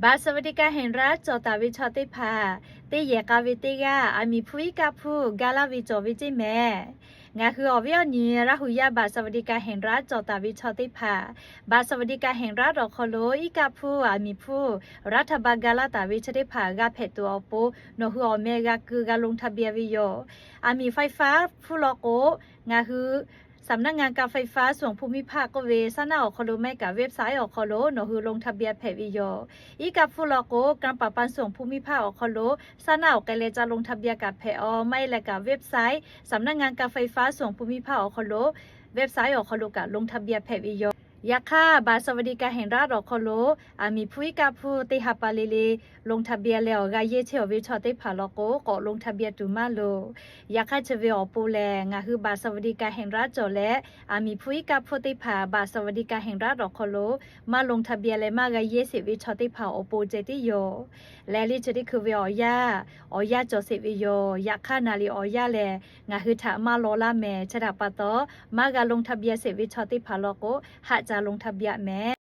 บัตรสวัสดิการแห่งรัฐ cawˬ taˍ ve chaw teˇ hpaˍ teˇ yehˬ k'a ve teˇ g'aˇ aˬ miˍ hpfuhˇ iˉ kaˆ hpfuhˇ ga laˇ ve cawˬ ve ceˇ mehˍ. Ngaˬ hui awˬ viˉ awˬ nyi รัฐ hui yaˇ บัตรสวัสดิการแห่งรัฐ cawˬ taˍ ve chaw teˇ hpaˍ, บัตรสวัสดิการแห่งรัฐ awˬ hk'aw lo iˉ kaˆ hpuˇ aˬ miˍ hpfuhˇ รัฐบาล ga laˇ taˍ ve chi teˇ hpaˍ g'a hpehꞈ tuˬ awˬ pon nawˬ hui awˬ meh g'a keu g'a ลงทะเบียน ve yoˬ. Aˬ miˍ ไฟฟ้า hpfuhˇ law k'o, ngaˬ hui สำนักงานการไฟฟ้าส่วนภูมิภาค k'oˆ ve saˉ naˆ awˬ hk'aw lo maˇ heˆ kaꞈ website awˬ hk'aw lo nawˬ hui ลงทะเบียน hpehꞈ ve yoˬ. Iˉ kaˆ hpfuhˇ law k'o, การประปาส่วนภูมิภาค awˬ hk'aw lo saˉ naˆ awˬ k'ai leh ca ลงทะเบียน kaꞈ hpehꞈ-aw, maˇ heˆ leh kaꞈ website สำนักงานการไฟฟ้าส่วนภูมิภาค awˬ hk'aw lo, website awˬ hk'aw lo kaꞈ ลงทะเบียน hpehꞈ ve yoˬ. Yaꞈ hk'aˇ, บัตรสวัสดิการแห่งรัฐ awˬ hk'aw lo aˬ miˍ hpfuhˇ iˉ kaˆ hpfuhˇ teˇ ha pa le le ลงทะเบียน leh awˬ g'a yehˇ chehˇ-aˬ ve chaw teˇ hpaˍ law k'o, k'awꞈ ลงทะเบียน tuˬ maˇ loˬ. Yaꞈ hk'aˇ, chi ve awˬ pon lehˬ, ngaˬ hui บัตรสวัสดิการแห่งรัฐ cawˬ leh aˬ miˍ hpfuhˇ iˉ kaˆ hpfuhˇ teˇ hpaˍ บัตรสวัสดิการแห่งรัฐ awˬ hk'aw lo maˇ ลงทะเบียน leh maˇ g'a yehˇ sheˍ ve chaw teˇ hpaˍ awˬ pon ceh tiˉ yoˬ. Leh liˇ chi teˇ hkui ve awˬ yanˇ, awˬ yanˇ cawˬ sheˍ ve yoˬ. Yaꞈ hk'aˇ, naˍ liꞈ awˬ yanˇ lehˬ ngaˬ hui htaꞈ maˇ law laˇ mehˍ. Chi htaꞈ pa taw, maˇ g'a ลงทะเบียน sheˍ ve chaw teˇ hpaˍ law k'o, haꞈ ca ลงทะเบียน mehˍ.